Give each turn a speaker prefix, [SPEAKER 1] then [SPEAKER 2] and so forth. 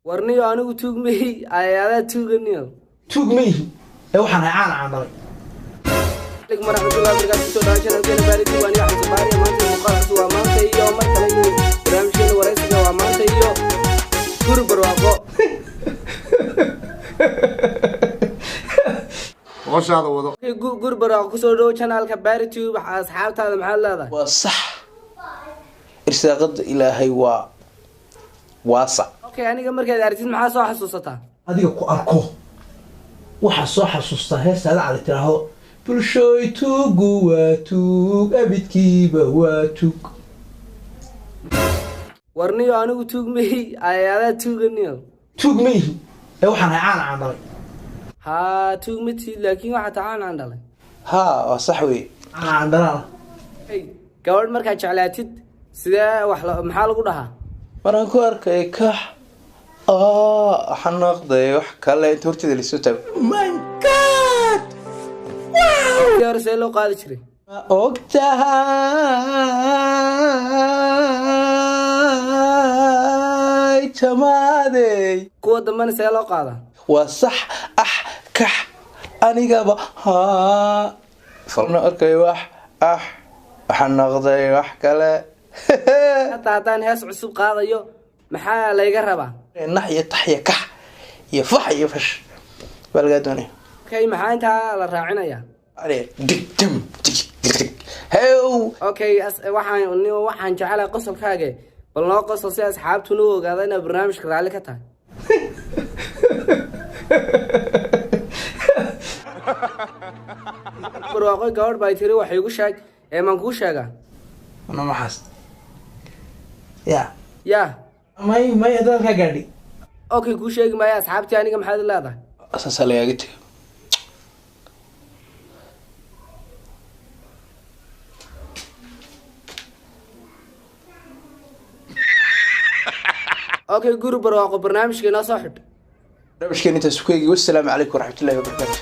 [SPEAKER 1] Warniyo, anigu tuug mihi, adaa tuuganiyo.
[SPEAKER 2] Tuug ma ihi ee waxaan ahay caan caan dhalay.
[SPEAKER 1] Alaykum waraxmatullahi wabarakaatu. Kusoo dhawaad channelkeena Baaridi. Waa aniga Xamse Baari. Maanta muuqaal cusub waa maanta iyo mar kale iyo barnaamijkeena waraysiga, waa maanta iyo Guri Barwaaqo.
[SPEAKER 3] Hoshaada wado.
[SPEAKER 1] Guri Barwaaqo, kusoo dhawo channelka Baari Tube. Asxaabtaada maxaad leedahay?
[SPEAKER 4] Waa sax, irsaaqada Ilaahay waa waasac.
[SPEAKER 1] Okay, aniga markaad aragtid maxaa soo xasuusataa?
[SPEAKER 2] Adiga ku arko waxaa soo xasuustaa heestaada Cali tiraahdo: "Bulshooy, tuugu waa tuug, abidkiiba waa tuug."
[SPEAKER 1] Warniyo, anigu tuug mihi, adaa tuuganiyo.
[SPEAKER 2] Tuug ma ihi ee waxaan ahay caan caan dhalay.
[SPEAKER 1] Haa, tuug ma tihid, laakiin waxaa taa caan caan dhalay.
[SPEAKER 4] Haa, waa sax wey.
[SPEAKER 2] Caan caan dhalaana.
[SPEAKER 1] Hey, gabadh markaad jeclaatid sidee wax maxaa lagu dhahaa?
[SPEAKER 4] Maraan ku arkay kax, waxaan noqday wax kale inta horteeda lasoo taago. My God!
[SPEAKER 1] Kii hore see loo qaadi jiray?
[SPEAKER 4] Ma og tahay jamaadey?
[SPEAKER 1] Kuwa dambena see loo qaadaa?
[SPEAKER 4] Waa sax, ax kax anigaba haa falna arkay wax, ax waxaan noqday wax kale.
[SPEAKER 1] Hataa haddaan hees cusub qaadayo maxaa layga rabaa?
[SPEAKER 4] Nax iyo tax iyo kax iyo fax iyo fash baa lagaa doonaya.
[SPEAKER 1] Okay, maxaa intaa la raacinayaa?
[SPEAKER 4] Dig dum dig dig dig hew.
[SPEAKER 1] Okay, waxaan jecelahay qosolkaaga. Bal noo qosol si asxaabtuna u ogaada inaad barnaamijka raalli ka tahay. Barwaaqo, gabadh baa tiri wax iigu sheeg ee maan kuu sheegaa?
[SPEAKER 2] Ana maxaas ya?
[SPEAKER 1] Ya.
[SPEAKER 2] May haddaad kaa gaadhi.
[SPEAKER 1] Okay, kuu sheegi maayo. Asxaabtii aniga maxaad leedahay?
[SPEAKER 4] Saasaa lagaaga tego.
[SPEAKER 1] Okay, Guri Barwaaqo, barnaamijka inoo soo xidh.
[SPEAKER 4] Barnaamijkeen intaas ku eegi. Wassalaamu calaykum waraxmatullahi wabarakaatu.